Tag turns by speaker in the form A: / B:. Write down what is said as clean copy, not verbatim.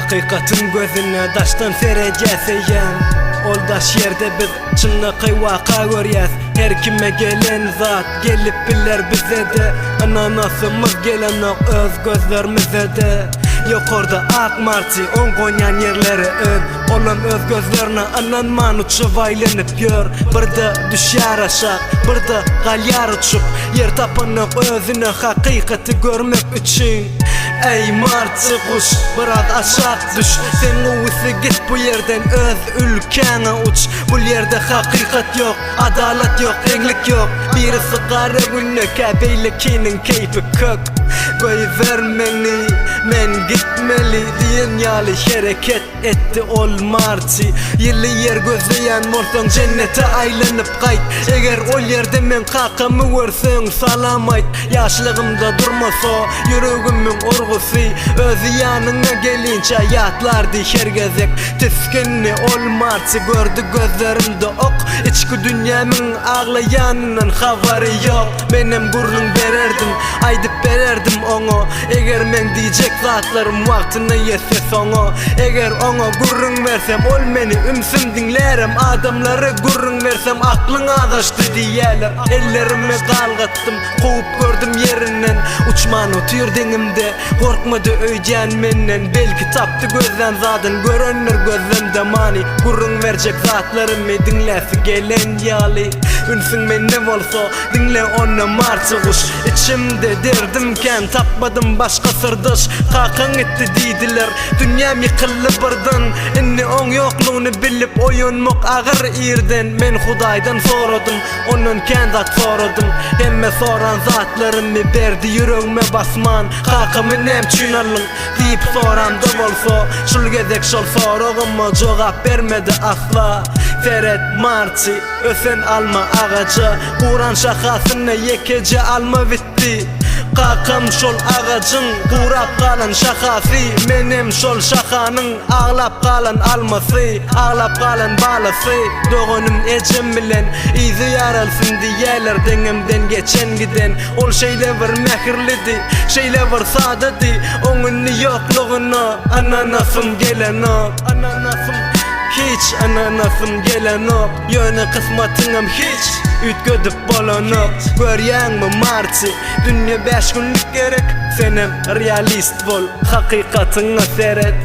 A: Hakykatyň gözüne daşdan seredýäs eýýäm Ol daş ýerde biz çynlakaý waka görýäs Her kime gelen zat gelip biler bize-de Ynanasymyz gelenok öz gözlerimize-de Ýokarda ak marty oň gonýan ýerleri ön Olam öz gözlerine ynanman uçup aýlanyp ýör Birde düşýär aşak, birde galýar uçup Ýer tapanok özüne hakykaty görmek üçin Eý marty guş, biraz aşak düş Sen gowusy git bu ýerden öz ülkäňe uç Bul ýerde hakykat ýok, adalat ýok, deňlik ýok Birisi gara gündekä beýlekiniň keýpi kök Goýber meni, men gitmeli diýen ýaly hereket etdi ol marty Ýyly ýer gözleýän bolsaň jennete aýlanyp gaýt Eger ol ýerde meň kakamy görseň salam aýt Ýaşlygymda durmasa ýüregimiň urgusy Özi ýanyňa gelinçä ýatlardy her gezek Tisgindi ol marty gördi gözlerimde ok Içki dünýämiň aglaýanyndan habary ýok Menem gürrüň bererdim, aýdyp bererdim oňa Eger meň diýjek zatlarym wagtynda ýetse soňa Eger oňa gürrüň bersem ol meni ümsüm diňlärem Adamlara gürrüň bersem aklyň azaşdy diýýäler Ellerimi galgatdym, kowup gördüm ýerinden Uçman otyr deňimde, gorkmady öýdýän menden Belki tapdy gözlän zadyn, görendir gözlemde many Gürrüň berjek zatlarymy diňläsi gelen ýaly Ünsüň mende bolsa, diňle onda marty guş Içimde derdim kän, tapmadym başga syrdaş Kakaň gitdi diýdiler, dünýäm ýykyldy birden Indi oň ýoklugyny bilip oýanmak agyr irden Men Hudaýdan soradym, ondan kän zat soradym Hemme soran zatlarymy berdi ýüregime basman Kakamy näme üçin aldyň? diýip soramda bolsa Şul gezek şol soragyma jogap bermedi asla Seret Marty, ösen alma agaja Guran şahasynda ýekeje alma bitdi Kakam şol agajyň gurap galan şahasy Menem şol şahanyň aglap galan almasy Aglap galan balasy Doganym ejem bilen yzy ýaralsyn diýýäler Deňimden geçen giden Ol şeýle bir mähirlidi Şeýle bir sadady Oň indi ýoklugyna ynanasym gelenok Ynanasym Hiç ynanasym gelenok Ýöne kysmatyňam hiç üýtgedip bolanok Görýäňmi Marty, dünýe bäş günlük gerek Senem realist bol, hakykatyňa seret.